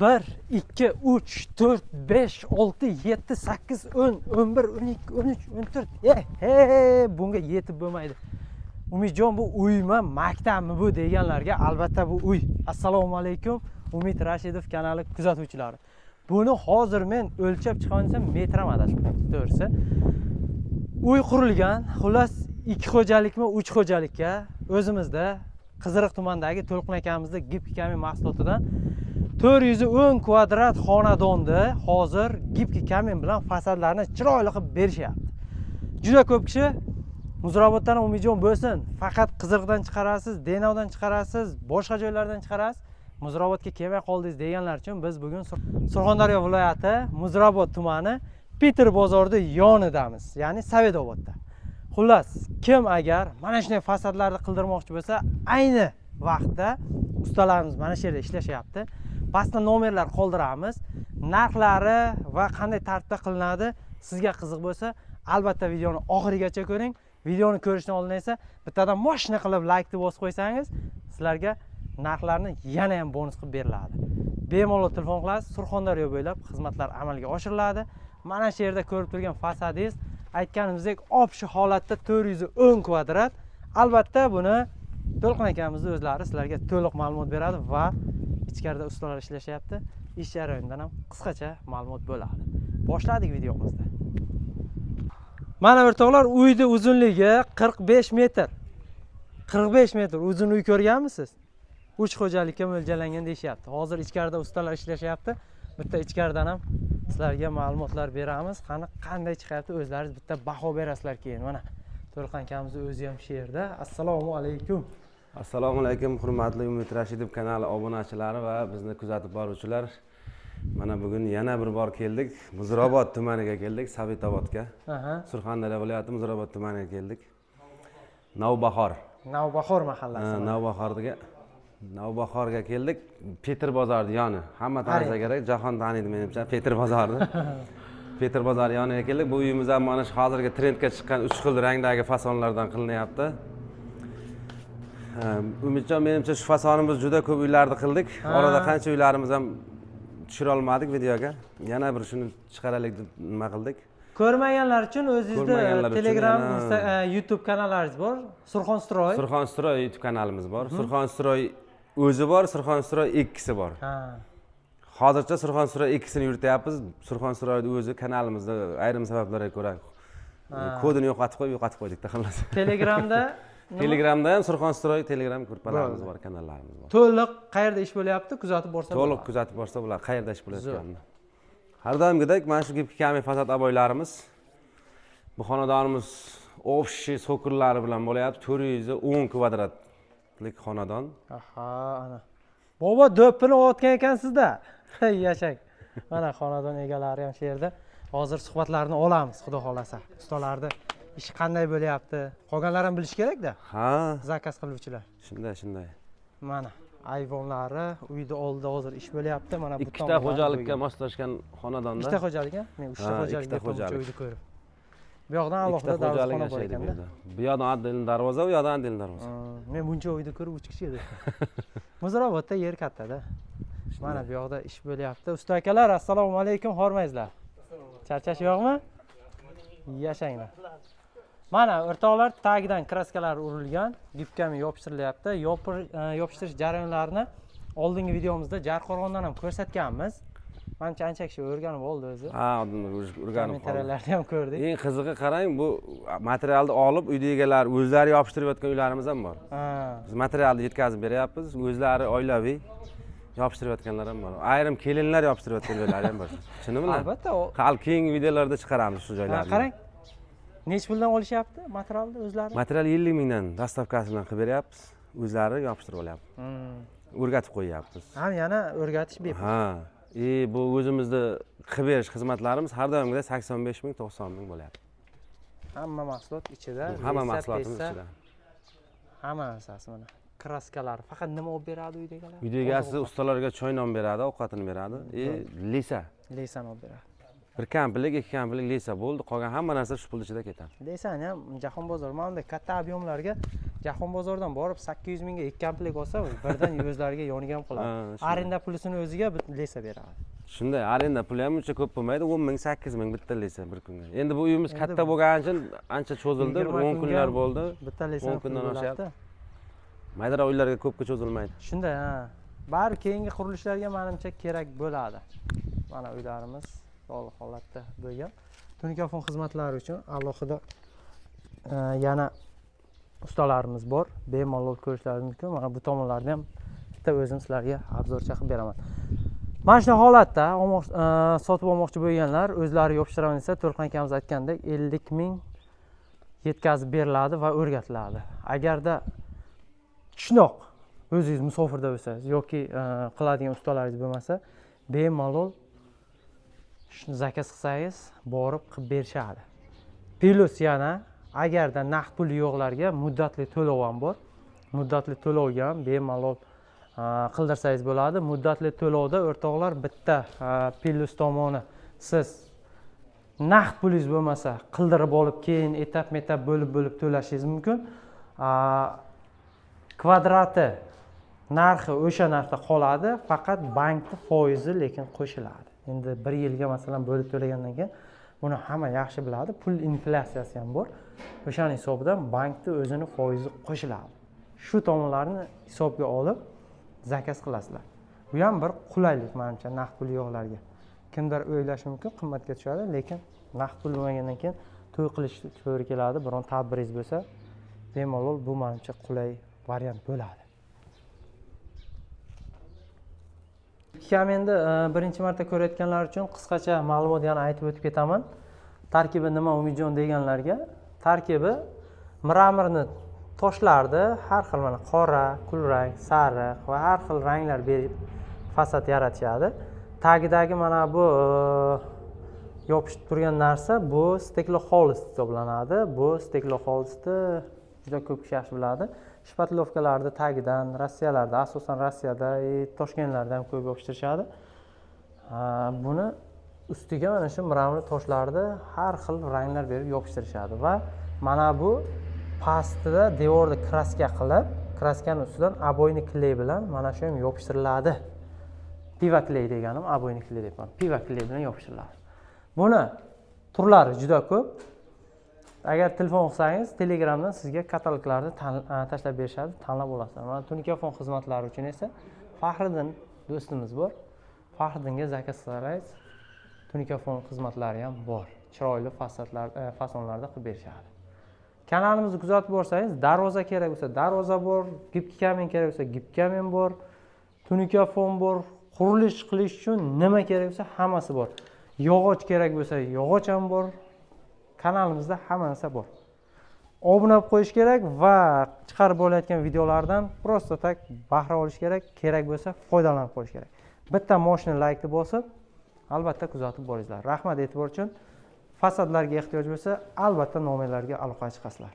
1, 2, 3, 4, 5, 6, 7, 8, 10, 11, 12, 13, 14. He, bunga yetib bo'lmaydi. Umidjon, bu uymi, maktabmi bu deganlarga, albatta bu uy. Assalomu alaykum, Umid Rashidov kanali kuzatuvchilari. Buni hozir men o'lchab chiqaman desam, metr ham adashmayman, to'g'risi. Uy qurilgan, xullas, ikki xo'jalikmi, uch xo'jalikka o'zimizda Qiziriq tumanidagi To'lqin akamizni гибкий камень mahsulotidan 410 kvadrat xonadonni hozir гибкий камень bilan fasadlarni chiroyli qilib berishyapti. Juda ko'p kishi Muzrabotdan ham Umidjon bo'lsin, faqat Qiziriqdan chiqarasiz, Denovdan chiqarasiz, boshqa joylardan chiqarasiz, Muzrabotga kelmay qoldingiz deganlar uchun biz bugun Surxondaryo viloyati Muzrabot tumani Peter bozorida yonidamiz, ya'ni Savedobodda. Xullas, kim agar mana shunday fasadlarni qildirmoqchi bo'lsa, ayni vaqtda ustalarimiz mana shu yerda ishlashyapti. Pastda nomerlar qoldiramiz. Narxlari va qanday tartibda qilinadi sizga qiziq bo'lsa, albatta videoni oxirigacha ko'ring. Videoni ko'rishdan oldin esa bittadan moshina qilib laykni bosib qo'ysangiz, sizlarga narxlarni yana ham bonus qilib beriladi. Bemalol telefon qilasiz, Surxondaryo bo'ylab xizmatlar amalga oshiriladi. Mana shu yerda ko'rib turgan fasadingiz, aytganimizdek, общий holatda 410 kvadrat. Albatta buni To'lqin akamizni o'zlari sizlarga to'liq ma'lumot beradi va ichkarida ustalar ishlashyapti. Ish jarayonidan ham qisqacha ma'lumot bo'ladi. Boshladik videomizni. Mana, o'rtoqlar, uyni uzunligi 45 metr. 45 metr uzun uy ko'rganmisiz? Uch xo'jalikka mo'ljallangan deyishyapti. Hozir ichkarida ustalar ishlashyapti. Bitta ichkaridan ham sizlarga ma'lumotlar beramiz. Qani, qanday chiqyapti, o'zlaringiz bitta baho berasizlar keyin. Mana To'lqin akamizni o'zi ham shu yerda. Assalomu alaykum. Assalomu alaykum, hurmatli Umid Rashidov kanali obunachilari va bizni kuzatib boruvchilar. Mana bugun yana bir bor keldik, Muzrabot tumaniga keldik, Sabitobodga. Surxondaryo viloyati Muzrabot tumaniga keldik, Navbahor. Navbahor mahallasi. Ha, Navbahorga keldik, Petr bozorni yoni, hamma tanisa Qarang. kerak, jahon taniydi menimcha Petr bozorni. Petr bozori yoniga keldik. Bu uyimiz ham mana shu hozirgi trendga chiqqan uch xil rangdagi fasonlardan qilinyapti. Ha, Umidjon, menimcha shu fasonimiz juda ko'p uylarni qildik. Orada qancha uylarimiz ham tushira olmadik videoga. Yana bir shuni chiqaraylik deb nima qildik. Ko'rmaganlar uchun o'zingizda Ko'rmaganlar uchun Telegram, YouTube kanallaringiz bor. Surxon Stroy. Surxon Stroy YouTube kanalimiz bor. Surxon Stroy o'zi bor, Surxon Stroy ikkisi bor. Hozircha Surxon Stroy ikkisini yurityapmiz. Surxon Stroyni o'zi kanalimizda ayrim sabablarga ko'ra kodini yo'qotib qo'ydikda, xullas. Telegramda nima? Telegramda ham Surxon Stroy Telegram gruppalarimiz bor, kanallarimiz bor. To'liq qayerda ish bo'lyapti, kuzatib borsa To'liq bo'ladi. kuzatib borsa bo'ladi qayerda ish bo'layotganini. Har doimgidek mana shu гибкий камень fasad oboylarimiz bu xonadonimiz общий цоколь lari bilan bo'lyapti, 410 kvadratlik xonadon. Aha, ana. Bobo do'ppini otgan ekansizda. Yashang. Mana xonadon egalari ham shu yerda. Hozir suhbatlarni olamiz, xudo xohlasa. Ustalarni ishi qanday bo'lyapti? Qolganlar ham bilish kerak-da. Ha. Заказ qiluvchilar. Shunday. Mana ayvonlari, uyni oldida hozir ish bo'lyapti. Mana bu Ikkita tomonlari xo'jalikka bo'lgan. moslashgan xonadonda. Ikkita xo'jalik, a? Men uchta Ha, xo'jalik ikkita deb buncha xo'jalik. uyni ko'rib. Bu yoqdan Ikkita alohida xo'jalik darvozxona bor yashaydi bu ekanda. yerda. Bu yoqdan отдельный darvoza, u yoqdan отдельный darvoza. Men buncha uyni ko'rib uch kishi edi. Muzrabotda yer kattada. Mana bu yoqda ish bo'lyapti. Usta akalar, assalomu alaykum, hormaysizlar. Charchash yo'qmi? Yashanglar. Mana, o'rtoqlar, tagidan kraskalar urilgan, гибкий камень yopishtirilyapti. Yopishtirish jarayonlarini oldingi videomizda Jarqo'rg'ondan ham ko'rsatganmiz. Manimcha, ancha kishi o'rganib oldi o'zi. Ha, oldin o'rganib qoldi. Kommentariyalarda ham ko'rdik. Eng qizig'i, qarang, bu materialni olib uyda egalari o'zlari yopishtirayotgan uylarimiz ham bor. Biz materialni yetkazib beryapmiz, o'zlari oilaviy yopishtirayotganlar ham bor. Ayrim kelinlar yopishtirayotgan joylari ham bor, chini bilan. Albatta, Hali keyingi videolarda chiqaramiz shu joylarni. Qarang. Nechi puldan olishyapti materialni o'zlari? Material 50 mingdan доставка si bilan qilib beryapmiz, o'zlari yopishtirib olyapti. O'rgatib qo'yyapmiz. Ham yana o'rgatish bepul. Ha, и bu o'zimizni qilib berish xizmatlarimiz har doimgidek 85 ming, 90 ming bo'lyapti. Hamma mahsulot ichida. Hamma Lesa, mahsulotimiz pesa, ichida. Hamma narsasi mana. Kraskalar. Faqat nima olib beradi uyda egalari? Uyda egasi ustalarga choy non beradi, ovqatini beradi и леса. Леса ni olib beradi. Bir komplekt, ikki komplekt леса bo'ldi, qolgan hamma narsa shu pul ichida ketadi. Леса ni ham jahon bozori mana bunday katta объем larga Jahon bozoridan borib 800 mingga 2 komplekt olsa, birdan o'zlariga yoniga ham qoladi. Arenda pulisini o'ziga леса beradi. Shunday, arenda puli ham uncha ko'p bo'lmaydi, 10 ming, 8 ming bitta леса bir kunga. Endi bu uyimiz katta bo'lgani uchun ancha cho'zildi, bir 20 10 kunga kunlar bo'ldi. Bitta леса 10 kundan oshyapti. Maydaroq uylarga ko'pga cho'zilmaydi. Shunday, ha. Bari keyingi qurilishlarga manimcha kerak bo'ladi. Mana uylarimiz bog'liq holatda bo'lgan. Tunikafon xizmatlari uchun alohida yana ustalarimiz bor. Bemalol ko'rishlari mumkin. Mana bu tomonlarni ham bitta o'zim sizlarga обзор cha qilib beraman. Mana shu holatda sotib olmoqchi bo'lganlar o'zlari yopishtiraman desa, To'lqin akamiz aytgandek 50 ming yetkazib beriladi va o'rgatiladi. Agarda tushnoq o'zingiz musofirda bo'lsangiz yoki qiladigan ustalaringiz bo'lmasa, bemalol shuni заказ qilsangiz borib qilib berishadi. Плюс yana agarda naqd puli yo'qlarga muddatli to'lov ham bor. Muddatli to'lovga ham bemalol qildirsangiz bo'ladi. Muddatli to'lovda o'rtoqlar bitta плюс tomoni, siz naqd pulingiz bo'lmasa qildirib olib, keyin etap-metap bo'lib-bo'lib to'lashingiz mumkin. Kvadrati narxi o'sha narxda qoladi, faqat bankni foizi lekin qo'shiladi. Endi bir yilga masalan bo'lib to'lagandan keyin buni hamma yaxshi biladi, pul inflyatsiyasi ham bor. O'shani hisobidan bankni o'zini foizi qo'shiladi. Shu tomonlarni hisobga olib заказ qilasizlar. Bu ham bir qulaylik menimcha naqd puli yo'qlarga. Kimdir o'ylashi mumkin qimmatga tushadi, lekin naqd pul bo'lmagandan keyin to'y qilish to'g'ri keladi, biron tadbiringiz bo'lsa, bemalol bu menimcha qulay variant bo'ladi. Kam endi birinchi marta ko'rayotganlar uchun qisqacha ma'lumot yana aytib o'tib ketaman. Tarkibi nima Umidjon deganlarga, tarkibi mramorni toshlarni har xil mana qora, kulrang, sariq va har xil ranglar berib fasad yaratishadi. Tagidagi mana bu yopishib turgan narsa bu stekloxolist hisoblanadi. Bu stekloxolistni juda ko'p kishi yaxshi biladi. Shpatlovkalarni tagidan Rossiyalarda, asosan Rossiyada, Toshkentlarda ham ko'p yopishtirishadi. Buni ustiga mana shu mramor toshlarni har xil ranglar berib yopishtirishadi va mana bu pastida devorni kraska qilib, kraskani ustidan обойный клей bilan mana shu ham yopishtiriladi. Piva клей deganim обойный клей deyapman. Piva клей bilan yopishtiriladi. Buni turlari juda ko'p. Agar telefon qilsangiz, Telegramdan sizga kataloglarni tashlab berishadi, tanlab olasizlar. Mana tunikafon xizmatlari uchun esa Faxriddin do'stimiz bor. Faxriddinga заказ qilsangiz, tunikafon xizmatlari ham bor. Chiroyli fasonlarda qilib berishadi. Kanalimizni kuzatib borsangiz, darvoza kerak bo'lsa darvoza bor, гибкий камень kerak bo'lsa гибкий камень bor, tunikafon bor, qurilish qilish uchun nima kerak bo'lsa hammasi bor. Yog'och kerak bo'lsa yog'och ham bor. Kanalimizda hamma narsa bor. Obuna bo'lib qo'yish kerak va chiqarib bo'layotgan videolardan просто так bahra olish kerak, kerak bo'lsa foydalanib qo'yish kerak. Bitta moshina laykni bosib, albatta kuzatib boringizlar. Rahmat e'tibor uchun. Fasadlarga ehtiyoj bo'lsa, albatta nomerlarga aloqaga chiqasizlar.